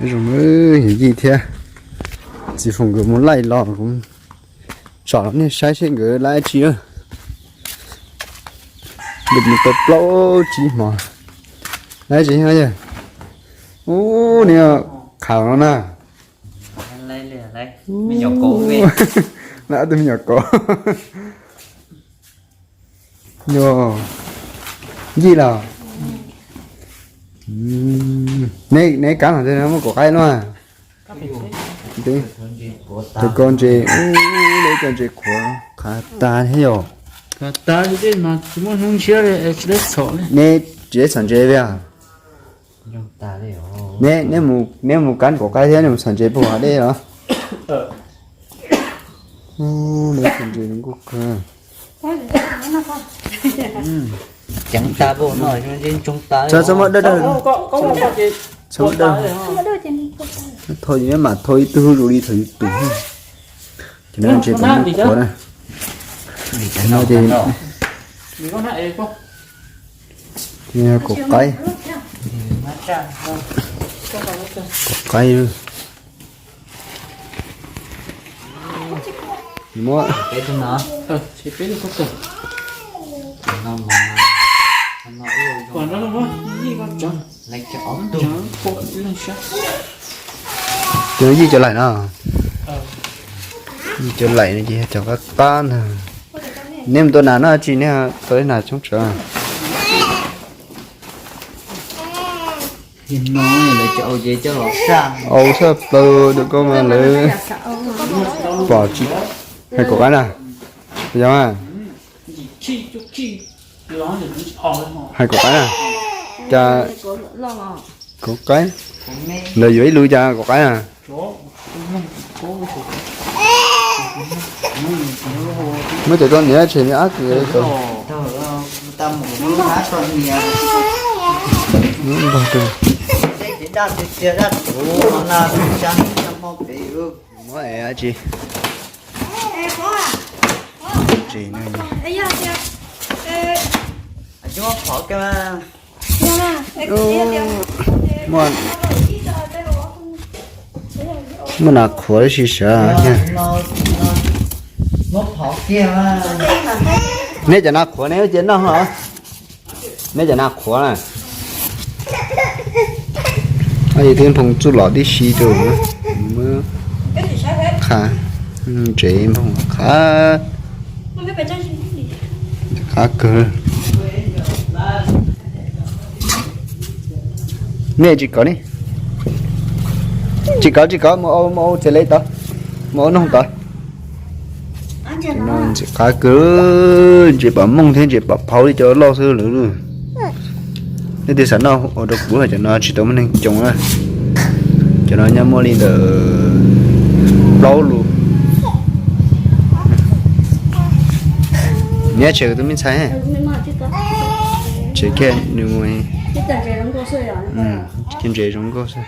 Zoo, yawm yij thiab txiv Foom nkawd mus laij los kuv tsom nej saib seb nkawd laij dab tsi. Nkawd mus tau plaub tsib hmo. Laij dab tsi yog yawg? Ub, nws khaws no na. Lawv ob tug me nyuam kov. Yog yij los? Neb kab no muaj kaum qaib no? Tus ko ntses, ub, lawv cov ntses qhuav qhav tas thiab yom. Neb tsis txhom ntses li os? Neb, neb mus kab kaum qaib thiab neb mus txhom ntses puag hav dej los? Lawv txhom ntses zoo nkauj kawg. Txhob muab dawb dawg. Txhob muab dawb. Thau, yus mam thau ib tug zuj zus li thaum yus tus. Ces no ntses puas muaj qhuav na. Ces no ces kaum qaib. Kaum qaib. Muab. Tus yij cov laim no. Yij cov laim no ces cov qab qab ntag. Neb mus tua nas no tsis, neb tua ib nas tshoob tsawv. Au tshaj plaws rau koj mas lawv pom tsis. Hais kaum qaib na. Yog hais kaum qaib na. Cas kaum qaib, lawv yuav ib lub cas kaum qaib na. Muab cov koj niam tshem niam ab kws. Muab es dab tsi? Muaj, muaj nas qhuav tib si sav. Neb cov nas qhuav neb cia noj os. Neb cov nas qhuav na. Yog tib nphoo txuj lom tib si rau, muab qha, ntsev nphoo qha, qha kawg. Nej tsis kov ne, tsis kov tsis kov, mus ua, mus ua txiv lej tod, mus ua noog tod. Ntses qab kawg, ntses pam mooj thiab ntses pam phauv li cov loj xwb lawm. Nej twb xav noj ua rau kuv, cov no tsis tau muaj neeg coob na. Cov no nyob muaj li ntawm plaub lus. Nyob tshem tus me ntxhais, tshem kiag nws mus. Ntses zoo nkauj xwb.